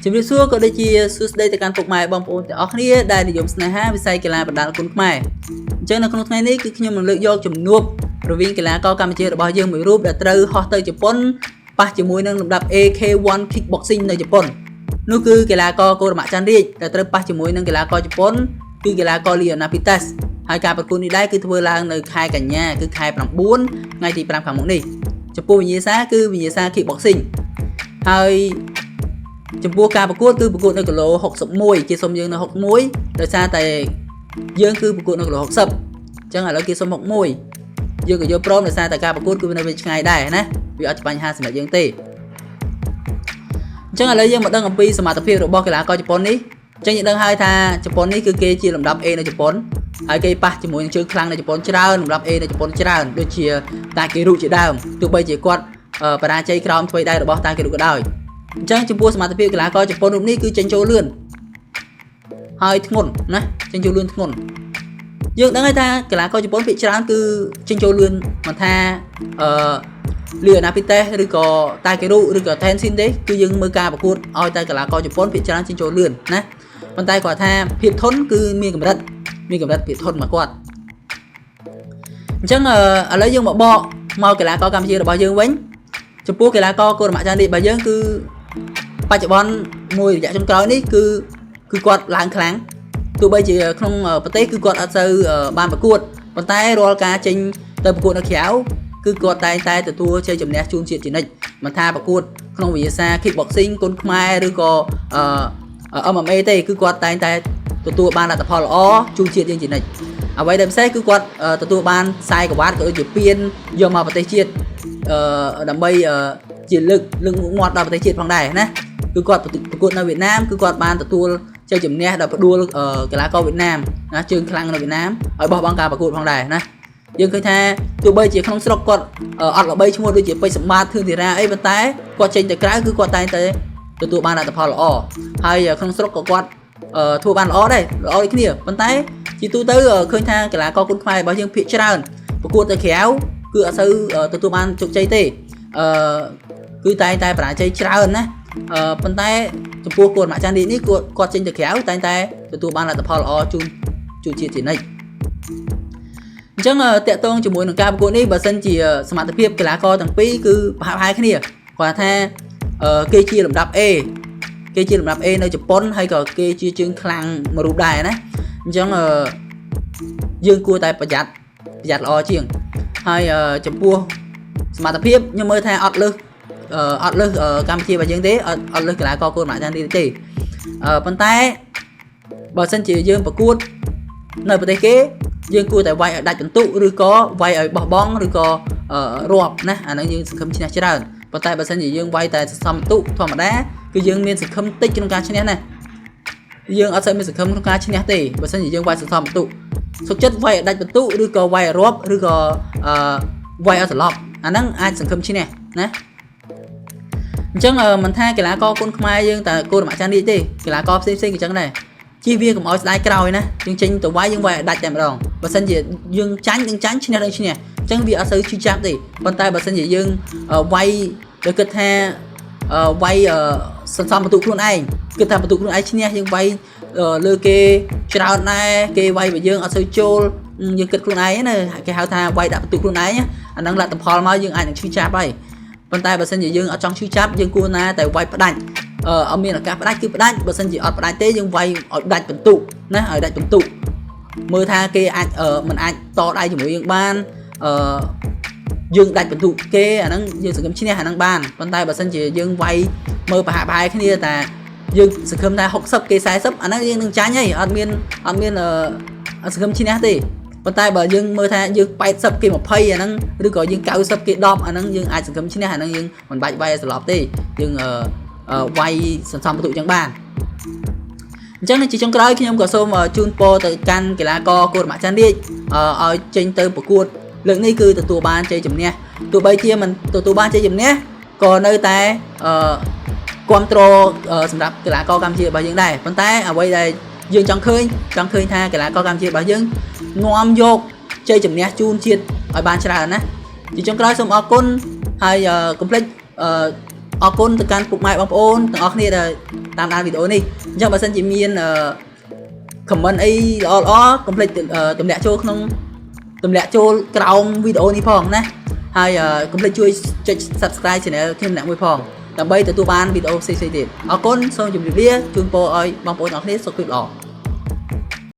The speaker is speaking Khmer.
ជំរាបសួរក៏ដូចជាសួស្តីទៅកាន់ពុកម៉ែបងប្អូនទាំងអស់គ្នាដែលនិយមស្នេហាវិស័យកីឡាបណ្ដាលគុនខ្មែរអញ្ចឹងនៅក្នុងថ្ងៃនេះគឺខ្ញុំនឹងលើកយកជំនួបរវាងកីឡាករកម្ពុជារបស់យើងមួយរូបដែលត្រូវហោះទៅជប៉ុនប៉ះជាមួយនឹងលំដាប់ AK1 Kickboxing នៅជប៉ុននោះគឺកីឡាករកូរ៉ាម៉ាក់ច័ន្ទរាជដែលត្រូវប៉ះជាមួយនឹងកីឡាករជប៉ុនគឺកីឡាករ Leona Pites ហើយការប្រកួតនេះដែរគឺធ្វើឡើងនៅខែកញ្ញាគឺខែ9ថ្ងៃទី5ខាងមុខនេះចំពោះវិញ្ញាសាគឺវិញ្ញាសា Kickboxing ហើយចំពោះការប្រកួតគឺប្រកួតនៅគីឡូ61គេសុំយើងនៅ61ដោយសារតែយើងគឺប្រកួតនៅគីឡូ60អញ្ចឹងឥឡូវគេសុំ61យើងក៏យកព្រមដោយសារតែការប្រកួតគឺនៅវាឆ្ងាយដែរណាវាអត់ជាបញ្ហាសម្រាប់យើងទេអញ្ចឹងឥឡូវយើងមកដឹងអំពីសមត្ថភាពរបស់កីឡាករជប៉ុននេះអញ្ចឹងយើងដឹងហើយថាជប៉ុននេះគឺគេជាលំដាប់ A នៅជប៉ុនហើយគេប៉ះជាមួយនឹងជើងខ្លាំងនៅជប៉ុនច្រើនលំដាប់ A នៅជប៉ុនច្រើនដូចជាតាគេរុជាដើមទោះបីជាគាត់បរាជ័យក្រោមថ្វីដៃរបស់តាគេរុក៏ដោយអញ្ចឹងចំពោះសមត្ថភាពកីឡាករជប៉ុនរូបនេះគឺចេញចូលលឿនហើយធ្ងន់ណាចេញចូលលឿនធ្ងន់យើងដឹងហើយថាកីឡាករជប៉ុនភាគច្រើនគឺចេញចូលលឿនមិនថាអឺលីអូណាពីតេសឬក៏តាកេរុឬក៏ថេនស៊ីនទេគឺយើងមើលការប្រកួតឲ្យតែកីឡាករជប៉ុនភាគច្រើនចេញចូលលឿនណាប៉ុន្តែគាត់ថាភាពធន់គឺមានកម្រិតមានកម្រិតភាពធន់មកគាត់អញ្ចឹងឥឡូវយើងមកបកមកកីឡាករកម្ពុជារបស់យើងវិញចំពោះកីឡាករកូរ៉ាម៉ាក់ចាននេះរបស់យើងគឺបច្ចុប្បន្នមួយរយៈចុងក្រោយនេះគឺគឺគាត់ឡើងខ្លាំងទោះបីជាក្នុងប្រទេសគឺគាត់អត់សូវបានប្រកួតប៉ុន្តែរាល់ការចេញទៅប្រកួតនៅក្រៅគឺគាត់តែងតែទទួលជ័យជំនះជូនជាតិជានិច្ចមិនថាប្រកួតក្នុងវិញ្ញាសា kickboxing គុនខ្មែរឬក៏អឺ MMA ទេគឺគាត់តែងតែទទួលបានលទ្ធផលល្អជូនជាតិយើងជានិច្ចអ្វីដែលពិសេសគឺគាត់ទទួលបានខ្សែក្រវ៉ាត់ក៏ដូចជាពានយកមកប្រទេសជាតិអឺដើម្បីជាលើកលើកមុខមាត់ដល់ប្រទេសជាតិផងដែរណាគឺគាត់ប្រកួតនៅវៀតណាមគឺគាត់បានទទួលជ័យជំនះដល់ផ្ដួលកីឡាករវៀតណាមណាជើងខ្លាំងនៅវៀតណាមឲ្យបោះបង់ការប្រកួតផងដែរណាយើងឃើញថាទោះបីជាក្នុងស្រុកគាត់អត់ល្បីឈ្មោះដូចជាពេជ្រសម្បត្តិធឿនធីរ៉ាអីប៉ុន្តែគាត់ចេញទៅក្រៅគឺគាត់តែងតែទទួលបានលទ្ធផលល្អហើយក្នុងស្រុកក៏គាត់ធ្វើបានល្អដែរល្អដូចគ្នាប៉ុន្តែជាទូទៅឃើញថាកីឡាករគុនខ្មែររបស់យើងភាគច្រើនប្រកួតទៅក្រៅគឺអត់សូវទទួលបានជោគជ័យទេអឺគឺតែងតែបរាជ័យច្រើនណាអឺប៉ុន្តែចំពោះគួរម៉ាក់ចាន់នេះគាត់គាត់ចេញទៅក្រៅតែងតែទទួលបានលទ្ធផលល្អជូនជូនជាតិជានិច្ចអញ្ចឹងតកតងជាមួយនឹងការប្រកួតនេះបើសិនជាសមត្ថភាពកីឡាករទាំងពីរគឺប្រហាក់ប្រហែលគ្នាគាត់ថាគេជាលំដាប់ A គេជាលំដាប់ A នៅជប៉ុនហើយក៏គេជាជើងខ្លាំងមួយរូបដែរណាអញ្ចឹងយើងគួរតែប្រយ័ត្នប្រយ័ត្នល្អជាងហើយចំពោះសមត្ថភាពខ្ញុំមើលថាអត់លើសអត់លើសកម្ពុជារបស់យើងទេអត់អត់លើសកីឡាករកូនម៉ាក់ចានទេប៉ុន្តែបើសិនជាយើងប្រកួតនៅប្រទេសគេយើងគួរតែវាយឲ្យដាច់ពិន្ទុឬក៏វាយឲ្យបោះបង់ឬក៏រាប់ណាអាហ្នឹងយើងសង្ឃឹមឈ្នះច្រើនប៉ុន្តែបើសិនជាយើងវាយតែសន្សំពិន្ទុធម្មតាគឺយើងមានសង្ឃឹមតិចក្នុងការឈ្នះណាយើងអត់សូវមានសង្ឃឹមក្នុងការឈ្នះទេបើសិនជាយើងវាយសន្សំពិន្ទុសុខចិត្តវាយឲ្យដាច់ពិន្ទុឬក៏វាយឲ្យរាប់ឬក៏អឺវាយឲ្យសន្លប់អាហ្នឹងអាចសង្ឃឹមឈ្នះណាអញ្ចឹងមិនថាកីឡាករគុនខ្មែរយើងតែគោរមចាននេះទេកីឡាករផ្សេងផ្សេងក៏ចឹងដែរជិះវាកុំឲ្យស្ដាយក្រោយណាយើងចេញទៅវាយយើងវាយឲ្យដាច់តែម្ដងបើសិនជាយើងចាញ់នឹងចាញ់ឈ្នះនឹងឈ្នះអញ្ចឹងវាអត់សូវឈឺចាប់ទេប៉ុន្តែបើសិនជាយើងវាយដោយគិតថាវាយសន្សំបន្ទុកខ្លួនឯងគិតថាបន្ទុកខ្លួនឯងឈ្នះយើងវាយលើគេច្រើនដែរគេវាយបើយើងអត់សូវចូលយើងគិតខ្លួនឯងណាគេហៅថាវាយដាក់បន្ទុកខ្លួនឯងអាហ្នឹងលទ្ធផលមកយើងអាចនឹងឈឺចាប់ហើយប៉ុន្តែបើសិនជាយើងអត់ចង់ឈឺចាប់យើងគួរណាតែវាយផ្ដាច់អឺអត់មានឱកាសផ្ដាច់គឺផ្ដាច់បើសិនជាអត់ផ្ដាច់ទេយើងវាយឲ្យដាច់បន្ទុកណាឲ្យដាច់បន្ទុកមើលថាគេអាចមិនអាចតដៃជាមួយយើងបានអឺយើងដាច់បន្ទុកគេអាហ្នឹងយើងសង្ឃឹមឈ្នះអាហ្នឹងបានប៉ុន្តែបើសិនជាយើងវាយមើលប្រហាក់ប្រហែលគ្នាតែយើងសង្ឃឹមថា60គេ40អាហ្នឹងយើងនឹងចាញ់ហើយអត់មានអត់មានអឺសង្ឃឹមឈ្នះទេប៉ុន្តែបើយើងមើលថាយើង80គេ20អាហ្នឹងឬក៏យើង90គេ10អាហ្នឹងយើងអាចសង្ឃឹមឈ្នះអាហ្នឹងយើងមិនបាច់វាយឲ្យសន្លប់ទេយើងអឺវាយសន្សំបន្ទុកចឹងបានអញ្ចឹងជាចុងក្រោយខ្ញុំក៏សូមជូនពរទៅកាន់កីឡាករកូរ៉ាម៉ាក់ចាន់រាជឲ្យចេញទៅប្រកួតលើកនេះគឺទទួលបានជ័យជំនះទោះបីជាមិនទទួលបានជ័យជំនះក៏នៅតែអឺគ្រប់គ្រងសម្រាប់កីឡាករកម្ពុជារបស់យើងដែរប៉ុន្តែអ្វីដែលយើងចង់ឃើញចង់ឃើញថាកីឡាករកម្ពុជារបស់យើងនាំយកជ័យជំនះជូនជាតិឲ្យបានច្រើនណាជាចុងក្រោយសូមអរគុណហើយកុំភ្លេចអឺ អរគុណទៅកាន់ពុកម៉ែបងប្អូនទាំងអស់គ្នាដែលតាមដានវីដេអូនេះអញ្ចឹងបើសិនជាមានអឺ comment អីល្អល្អកុំភ្លេចទម្លាក់ចូលក្នុងទម្លាក់ចូលក្រោមវីដេអូនេះផងណាហើយកុំភ្លេចជួយចុច Subscribe Channel ខ្ញុំម្នាក់មួយផងដើម្បីទទួលបានវីដេអូផ្សេងៗទៀតអរគុណសូមជម្រាបលាជូនពរឲ្យបងប្អូនទាំងអស់គ្នាសុខភាពល្អ។